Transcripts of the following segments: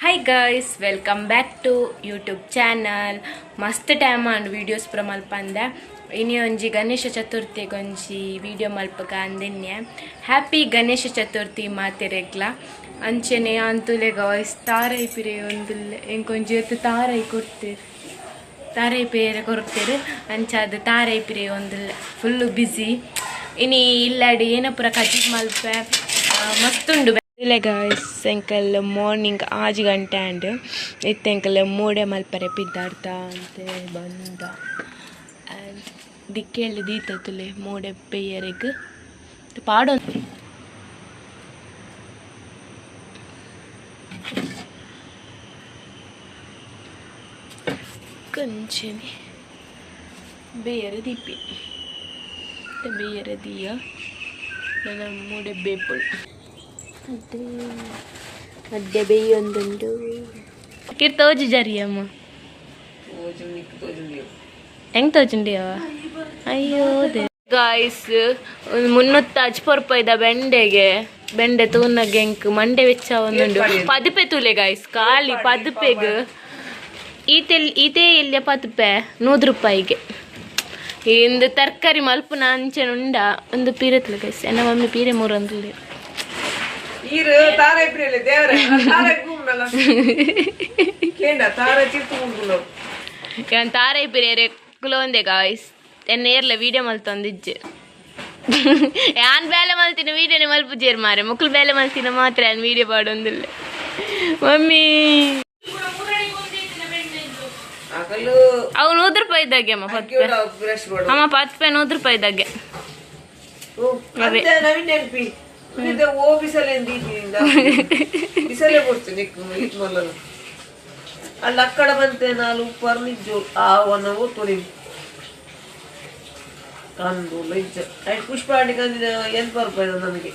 Hi guys, welcome back to YouTube channel. ಮಸ್ತ್ time ಆಂಡ್ videos ಪೂರ ಮಲ್ಪಂದೆ. ಇನಿ ಒಂಜಿ ಗಣೇಶ ಚತುರ್ಥಿ ಒಂಜಿ ವಿಡಿಯೋ ಮಲ್ಪಗ ಅಂದಿನ್ನೆ. ಹ್ಯಾಪಿ ಗಣೇಶ ಚತುರ್ಥಿ ಮಾತೆರೆಗ್ಲ. ಅಂಚೆನೆ ಅಂತುಲೆ ಗಾಯ್ಸ್ ತಾರೈ ಪಿರೆ ಒಂದುಲ್ಲೆ ಎಂಕೊಂಜಿ ಎತ್ತು ತಾರೈ ಕೊಡ್ತೇರು. ತಾರೈ ಪಿರೆ ಕೊಡ್ತೇರು. ಅಂಚಾದ ತಾರೈ ಪಿರೆ ಒಂದುಲ್ಲೆ ಫುಲ್ಲು ಬ್ಯುಸಿ. ಇನಿ ಇಲ್ಲಾಡಿ ಏನ ಪೂರ ಕಜಿಗ್ ಮಲ್ಪೆ ಮಸ್ತುಂಡು. ಇಲ್ಲ ಗಾಯ್ಸ್ ಎಂಕಲ್ ಮಾರ್ನಿಂಗ್ 6 ಗಂಟೆ ಆಂಡ್ ಇತ್ತೆ ಎಂಕಲ್ ಮೂಡೆ ಮಲ್ಪರೆ ಪಿದ್ದಾಡ್ತಾ ಅಂತೆ ಬಂದ. ಆ್ಯಂಡ್ ದಿಕ್ಕೆಳ್ಳಿ ದೀತುಲೆ ಮೂಡೆ ಪೇಯರೆಗ್ ಪಾಡೊ ಕಂಚನೆ ಬೇಯರೆ ದೀಪಿ ಬೇಯರೆ ದೀಯ ನನ್ನ ಮೂಡೆ ಬೇಪುಳು ಅದೇ ಅಡ್ಡೆ ಬೇಯೊಂದುಂಡು. ಕಿರ್ ತೋಜು ಜರಿ ಅಮ್ಮ ಹೆಂಗ್ ತೋಜುಂಡಿಯವ. ಅಯ್ಯೋ ಗಾಯ್ಸ್ 350 ರೂಪಾಯಿದ ಬೆಂಡೆಗೆ ಬೆಂಡೆ ತೂನಗೆ ಎಂಕ್ ಮಂಡೆ ವೆಚ್ಚ ಒಂದುಂಡು. ಪದುಪೆ ತೂಲೆ ಗಾಯ್ಸ್ ಖಾಲಿ ಪದುಪೆಗ್ ಈತೆ ಈತೇ ಇಲ್ಲಿಯ ಪದುಪೆ 100 ರೂಪಾಯಿಗೆ. ಇಂದು ತರಕಾರಿ ಮಲ್ಪುನ ಅಂಚೆನ ಉಂಡ ಒಂದು ಪೀರೆ ತುಲೆ ಗೈಸ್. ಎನ್ನ ಮಮ್ಮಿ ಪೀರೆ ಮೂರೊಂದು ತಾರೈ ಪಿರೇರೆ ಕುಲೊಂದೆ ಗಾಯ್ಸ್. ಎನ್ನ ಏರ್ಲ ವಿಡಿಯೋ ಮಲ್ತೊಂದಿಜ್ಜೆ. ಯಾನ್ ಬೇಲೆ ಮಲ್ತಿನ ವಿಡಿಯೋನೆ ಮಲ್ಪುಜೇರ್ ಮಾರೆ ಮುಕ್ಕುಲು ಬೇಲೆ ಮಲ್ತಿನ ಮಾತ್ರ ಯಾನ್ ವಿಡಿಯೋ ಪಾಡೊಂದಿಲ್ಲ ಮಮ್ಮಿ. ಅವು 100 ರೂಪಾಯಿ ಇದ್ದಾಗೆ ಅಮ್ಮ ಪತ್ಪೆ. ಅಮ್ಮ ಪತ್ಪೆ 100 ರೂಪಾಯಿ ಇದ್ದಾಗೆ. ಅಲ್ಲ ಅಕ್ಕಡ ಬಂತೆ ನಾಲು ಪರ್ನಿಜ್ಜು ಆವನ ತೊಳಿ ಕಂದು ಲಜ್ಜ ಪುಷ್ಪಾಂಡಿ ಕಂದಿನ ಎಂತ ರೂಪಾಯಿ ನನಗೆ.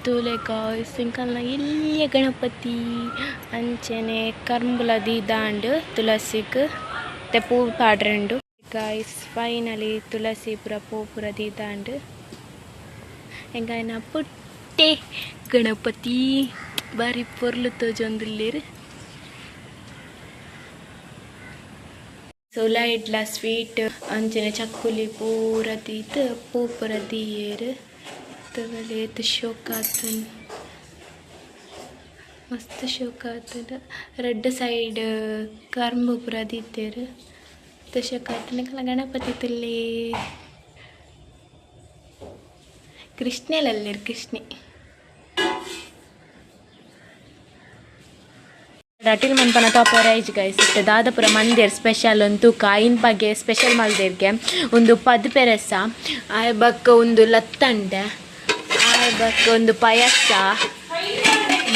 ತೂಲೆ ಗಾಯ್ಸ್ ಎಂಕಲ್ನ ಎಲ್ಲಿಯ ಗಣಪತಿ ಅಂಚೆನೆ ಕರ್ಂಬುಲ ದೀದಾಂಡ್ ತುಳಸಿಗ್ ತೆ ಪೂ ಪಾಡ್ರಂಡು. ಗಾಯ್ಸ್ ಫೈನಲಿ ತುಳಸಿ ಪೂರ ಪೂ ಪೂರ ದೀದಾಂಡ್. ಎಂಕಲ್ನ ಪುಟ್ಟೆ ಗಣಪತಿ ಬಾರಿ ಪೊರ್ಲು ತೋಜೊಂದುಲ್ಲೆರ್. ಸೊಲ ಇಡ್ಲ ಸ್ವೀಟ್ ಅಂಚನೆ ಚಕ್ಕುಲಿ ಪೂರ ದೀದ್ ಪೂ ಪೂರ ದೀಯೆರ್. ತೂವೊಲಿ ಶೋಕಾತುಂಡು ಮಸ್ತ್ ಶೋಕಾತುಂಡು. ರಡ್ಡ್ ಸೈಡ್ ಕರ್ಂಬು ಪೂರ ದೀತೆರ್. ಶೋಕಾತುಂಡು. ಎಂಕಲ್ನ ಗಣಪತಿ ತುಲ್ಲೆ ಕೃಷ್ಣೆಲಲ್ಲೆರ್ ಕೃಷ್ಣೆ. ಅಟಿಲ್ ಮನ್ಪನ ಟಾಪ್ ರೈಜ್ ಗೈಸ್. ಇತ್ತೆ ದಾದಪುರ ಮಂದಿರ್ ಸ್ಪೆಷಲ್ ಅಂತೂ ಕಾಯಿನ್ ಬಗ್ಗೆ ಸ್ಪೆಷಲ್ ಮಲ್ದೇರ್ಗೆ ಒಂದು ಪದ್ಪೆ ರಸ ಆಯ್ ಬಕ್ಕ ಒಂದು ಲತ್ತಂಡೆ ಆಯ್ ಬಕ್ಕ ಒಂದು ಪಾಯಸ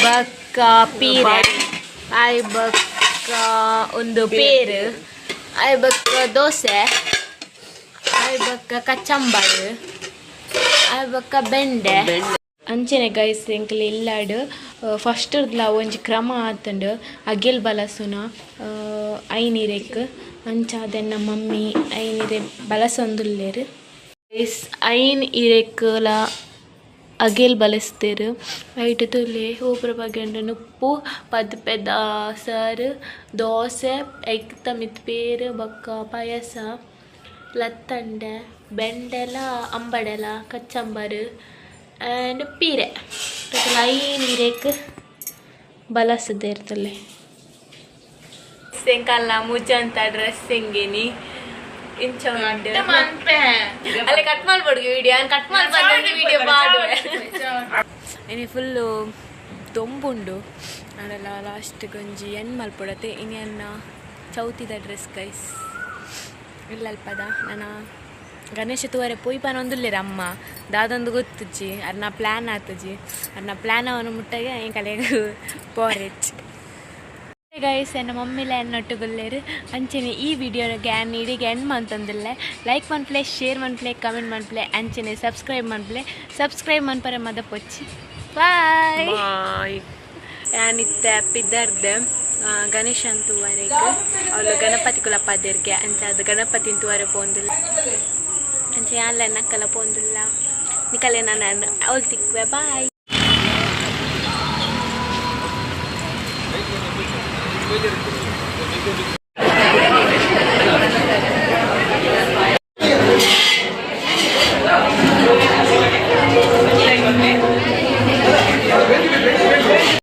ಬಕ್ಕ ಪೀರೆ ಆಯ್ ಬಕ್ಕ ಒಂದು ಪೇರು ಆಯ್ ಬಕ್ಕ ದೋಸೆ ಆಯ್ ಬಕ್ಕ ಕಚಂಬಾರು ಆಯ್ ಬಕ್ಕ ಬೆಂಡೆ. ಅಂಚೆನೆ ಗೈಸ್ ಎಂಕಲ್ ಇಲ್ಲಾಡ್ ಫಸ್ಟ್ ಲ ಒಂಜಿ ಕ್ರಮ ಆತುಂಡು ಅಗೆಲ್ ಬಲಸುನ ಐನೀರೆಕ್ ಅಂಚಾದ್ ಎನ್ನ ಮಮ್ಮಿ ಐನೀರೆ ಬಲಸೊಂದುಲ್ಲೆರ್. ಗೈಸ್ ಐನ್ ಇರೆಕ್ಲ ಅಗೆಲ್ ಬಲಸ್ತೆರ್. ಐಟ್ ತೂಲೆ ಒಪುರ ಬಗೆಂಡ ನುಪ್ಪು ಪದ್ಪೆದ ಸಾರು ದೋಸೆ ಐತ ಮಿತ್ತ್ ಪೇರ್ ಬೊಕ್ಕ ಪಾಯಸ ಲತ್ತಂಡೆ ಬೆಂಡೆಲ ಅಂಬಡೆಲ ಕಚಂಬರ್ ಆ್ಯಂಡ್ ಪೀರೆ ಟೋಟಲ್ ಐನ್ ಇರೆಕ್ ಬಲಸುದೆರ್ ತೂಲೆ. ಎಂಕಲ್ನ ಮುಜಂತ ಡ್ರೆಸ್ಸಿಂಗಿನಿ ಇಂಚ ಉಂಡು. ಅಲ್ಲೇ ಕಟ್ ಮಲ್ಪೊಡು ವಿಡಿಯೋ ಕಟ್ ಮಲ್ಪಂದೆ ವಿಡಿಯೋ ಪಾಡುವೆ. ಇನಿ ಫುಲ್ಲು ದೊಂಬುಂಡು. ಆಂಡಲ ಲಾಸ್ಟ್ ಒಂಜಿ ಎನ್ ಮಲ್ಪೊಡತೆ. ಇನಿ ಎನ್ನ ಚೌತಿದ ಡ್ರೆಸ್ ಗೈಸ್. ಇಲ್ಲಲ್ಪದ ನನ ಗಣೇಶ ತೂವರೆ ಪೋಯಿ ಪನೊಂದುಲ್ಲೆರ್ ಅಮ್ಮ ದಾದೊಂದು ಗೊತ್ತುಜ್ಜಿ ಅರ್ನ ಪ್ಲ್ಯಾನ್ ಆತುಜಿ ಅರ್ನ ಪ್ಲ್ಯಾನ್ ಅವನ ಮುಟ್ಟಗೆ ಎಂಕಲೆಗ್ ಪೋರೆಚ್. ಗೈಸ್ ಎನ್ನ ಮಮ್ಮಿಲ ಎನ್ನೊಟ್ಟುಗುಲ್ಲೆರ್. ಅಂಚೆನೆ ಈ ವಿಡಿಯೋಗೆ ಯಾನ್ ಇಡೆಗ್ ಎಂಡ್ ಮಂತೊಂದುಲ್ಲೆ. ಲೈಕ್ ಮನ್ಪುಲೆ, ಶೇರ್ ಮನ್ಪುಲೆ, ಕಮೆಂಟ್ ಮನ್ಪುಲೆ, ಅಂಚೆನೆ ಸಬ್ಸ್ಕ್ರೈಬ್ ಮನ್ಪುಲೆ. ಸಬ್ಸ್ಕ್ರೈಬ್ ಮನ್ಪರೆ ಮದಪೊಚ್ಚಿ. ಬಾಯ್. ಬಾಯ್. ಯಾನಿತ್ತೆ ಪಿದರ್ದೆ ಗಣೇಶನ್ ತೂವರೆಗ್ ಅವ್ಲು ಗಣಪತಿ ಕುಲಪಾದೆರ್ಗೆ ಅಂಚಾದ್ ಗಣಪತಿನ್ ತೂವರೆ ಪೋಂದುಲ್ಲ. ಅಂಚ ಯಾನ್ಲ ನಕ್ಕಲ ಪೋಂದುಲ್ಲ. ನಿಕಲೆ ನನ ಅವ್ಲು ತಿಕ್ಕುವೆ. ಬಾಯ್. ಮೇಜರ್.